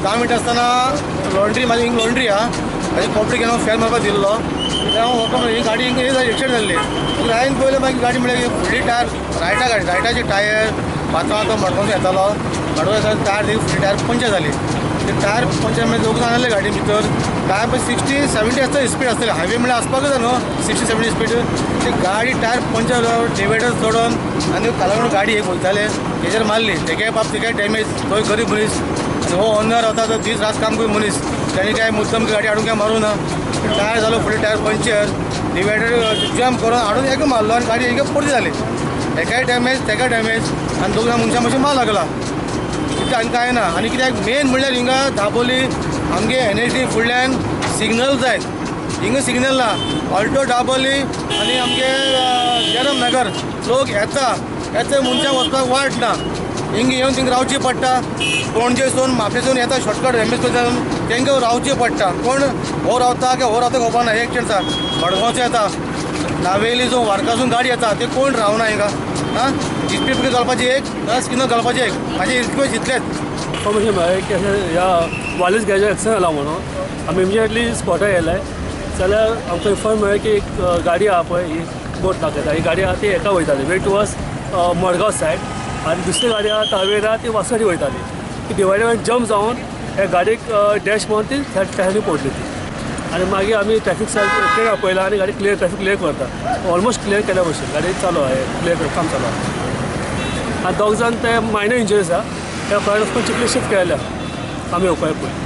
10:10 आसतना लॉन्ड्री, म्हाजी हिंग लॉन्ड्री आहा, म्हाजे कपडे घेवन हांव फेर मारपाक दिल्लो. हांव वता, ही गाडी हिंगा एक्सिडेंट जाल्ली. हांवें पयलें, मागीर गाडी म्हळ्यार फुडली टायर रायटा, गाडी रायटाचे टायर पात्रांव, तो मडगांवचो येतालो. मडगांव येतालो, टायर फुडली टायर पंचर जाली. ते टायर पंचर मागीर दोग जाण आसले गाडी भितर. टायर पळय 60-70 आसता स्पीड आसतली. हायवे म्हळ्यार आसपाकच जाय न्हू 60-70 स्पीड. ती गाडी टायर पंचर, डिवायडर चडोन आनी कालांगूट गाडी एक वयताले, तेजेर मारली. तेकाय बाब तेकाय डॅमेज. तोय गरीब मनीस आनी हो ओनर वता तो दीस रात काम करून मनीस. तेणी काय मुद्दम गाडी हाडून काय मारूं ना. टायर जालो फुडले टायर पंचर, डिवायडर जम्प करून हाडून एका मारलो आनी गाडी एका परती जाली. हेकाय डॅमेज, तेकाय डॅमेज आनी दोग जाण मनशां मातशें मार लागला. तितलें आनी कांय ना. आनी कित्याक मेन म्हणल्यार हिंगा दाबोली आमगे एनएच फुडल्यान सिग्नल जाय. हिंगा सिग्नल ना. ऑल्टो दाबोली आनी आमगे जयराम नगर लोक येता येता, मनशांक वचपाक वाट ना. हिंगा येवन थिंगा रावची पडटा. पणजेसून म्हापशेसून येता शॉर्टकट एम एस तांकां रावचें पडटा. कोण हो रावता काय हो रावता खबर ना. एक चान्स मडगांवचो येता, नावेली जो वार्कासून गाडी येता, ते कोण रावना हिंगा. आं, स्पीड ब्रेकर घालपाची एक ना, सिग्नल घालपाची एक. म्हाजी रिक्वेस्ट इतलेच. इन्फॉर्मेशन मेळ्ळें की अशें ह्या वालेस गॅरेजार एक्सिडंट जाला म्हणून. आमी इमिजिएटली स्पॉटार येयले जाल्यार आमकां इन्फॉर्म मेळ्ळें की एक गाडी आहा पळय, ही बोट दाखयता, ही गाडी आहा ती हेका वयताली वे टुवर्ड्स मडगांव सायड आनी दुसरी गाडी आहा तावेरा, ती वास्कोटी वयताली. ती डिवायडर जम्प जावन ह्या गाडयेक डॅश मारून ती त्या सायडीन पडली ती. आनी मागीर आमी ट्रॅफीक सायड क्लियर आपयला आनी गाडी क्लियर, ट्रॅफीक क्लियर करता. ऑलमोस्ट क्लियर केल्या भशेन. गाडी चालू आहा, क्लियर काम चालू आहा. आनी दोग जाण ते मायनर इंजरीज आहा, त्या प्रायवेट हॉस्पिटल चिखली शिफ्ट केल्या आमी येवपा पळय.